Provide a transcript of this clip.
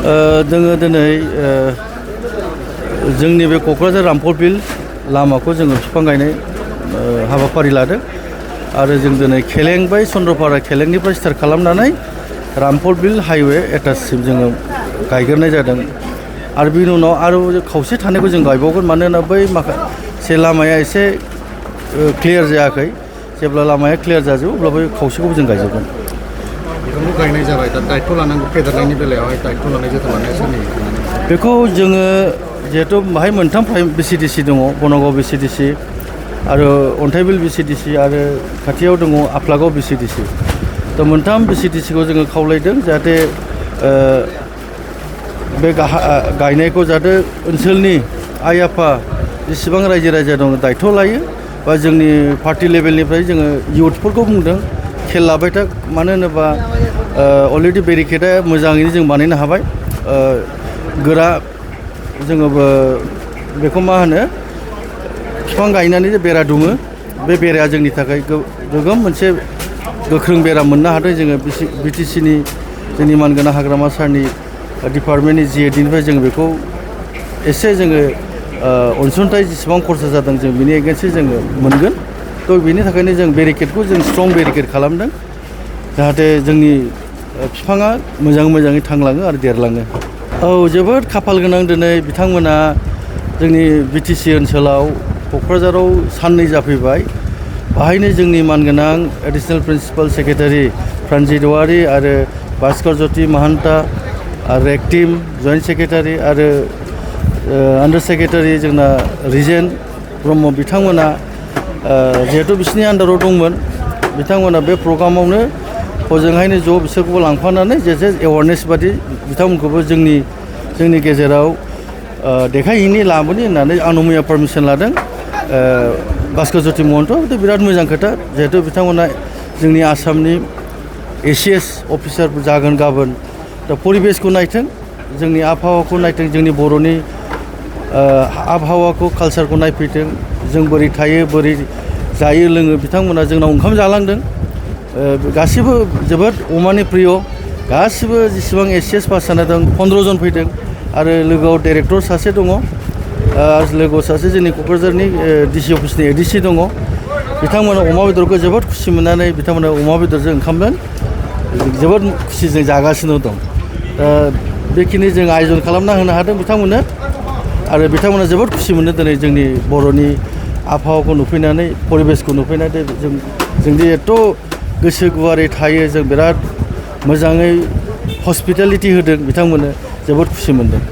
जोङो दिनै जोंनि बे क'क्राझार रामफलबिल लामाखौ जोङो बिफां गायनाय हाबाफारि लादों आरो जों दिनै खेलें बै चन्द्रपारा खेलेंनिफ्राय स्टार्ट खालामनानै रामफलबिल हाइवे एटाचसिम जोङो गायग्रोनाय जादों आरो बिनि उनाव आरो खावसे थानायखौ जों गायबावगोन मानोना बै माखासे लामाया एसे क्लियार जायाखै जेब्ला लामाया क्लियार जाजोबो अब्ला बै खावसेखौबो जों गायजोबगोन। बिफांखौ गायनाय जाबाय दा दायथ' लानांगौ फेदेरनायनि बेलायावहाय दायथ' लानाय जोथोन लानाया सोलियो। बेखौ जोङो जिहेथु बाहाय मोनथाम BCDC दङ बनगाव BCDC आरो अन्थाइबिल BCDC आरो खाथियाव दङ आफलागाव BCDC दा मोनथाम BCDCखौ जोङो खावलायदों जाहाथे बे गायनायखौ जाहाथे ओनसोलनि आइ आफा जेसेबां रायजो राजा दङ दायथ' लायो बा जोंनि पार्टि लेभेलनिफ्राय जोङो इयुथफोरखौ बुंदों खेल लाबाय था मानो होनोबा अलरेडि बेरिकेडा मोजाङैनो जों बानायनो हाबाय गोरा जोङो बेखौ मा होनो बिफां गायनानै जे बेरा दुमो बे बेराया जोंनि थाखाय गोगोम मोनसे गोख्रों बेरा मोननो हादों जोङो BTCनि जोंनि मानगोनां हाग्रामा सारनि डिपार्टमेन्टनि GADनिफ्राय जों बेखौ एसे जोङो अनसुंथाइ जेसेबां खरसा जादों जों बिनि एगेन्स्टै जोङो मोनगोन थ' बिनि थाखायनो जों बेरिकेडखौ जों स्ट्रं बेरिकेड खालामदों जाहाथे जोंनि बिफाङा मोजाङै थांलाङो आरो देरलाङो। औ जोबोद खाफाल गोनां दिनै बिथांमोना जोंनि BTC ओनसोलाव क'क्राझाराव साननै जाफैबाय बाहायनो जोंनि मानगोनां एडिसनेल प्रिन्सिपाल सेक्रेटारि प्रानजित औवारि आरो भास्कर ज्योति महान्ता आरो एक्टिम जइन्ट सेक्रेटारि आरो आन्डार सेक्रेटारि जोंना रिजेन ब्रह्म बिथांमोना जिहेथु बिसिनि आन्डाराव दंमोन बिथांमोना बे प्रग्रामावनो हजोंहायनो ज' बिसोरखौबो लांफानानै जेसे एवारनेस बादि बिथांमोनखौबो जोंनि गेजेराव देखायहैनि लाबोनि होननानै आं मैया पारमिसन लादों भास्कर ज्योति महन्त बिराद मोजां खोथा जिहेथु बिथांमोना जोंनि आसामनि ACS अफिसारफोर जागोन गाबोन दा परिबेसखौ नायथों जोंनि आबहावाखौ नायथों जोंनि बर'नि आबहावाखौ कालसारखौ नायफैथों जों बोरै थायो बोरै जायो लोङो बिथांमोना जोंनाव ओंखाम जालांदों गासिबो जोबोद अमानि प्रिय गासिबो जेसेबां ACS पास जानाय दं 15 जन फैदों आरो लोगोआव डाइरेक्टर सासे दङ लोगोआव सासे जोंनि क'क्राझारनि DC अफिसनि ADC दङ बिथांमोना अमा बेदरखौ जोबोद खुसि मोननानै बिथांमोना अमा बेदरजों ओंखामजों जोबोद खुसिजों जागासिनो दं बेखिनि जों आयोजन खालामना होनो हादों बिथांमोननो आरो बिथांमोना जोबोद खुसि मोनो दिनै जोंनि बर'नि आबहावाखौ नुफैनानै परिबेसखौ नुफैनानै जोंदि एथ' गोसो गुवारै थायो जों बिराद मोजाङै हस्पिटालिटि होदों बिथांमोननो जोबोद खुसि मोनदों।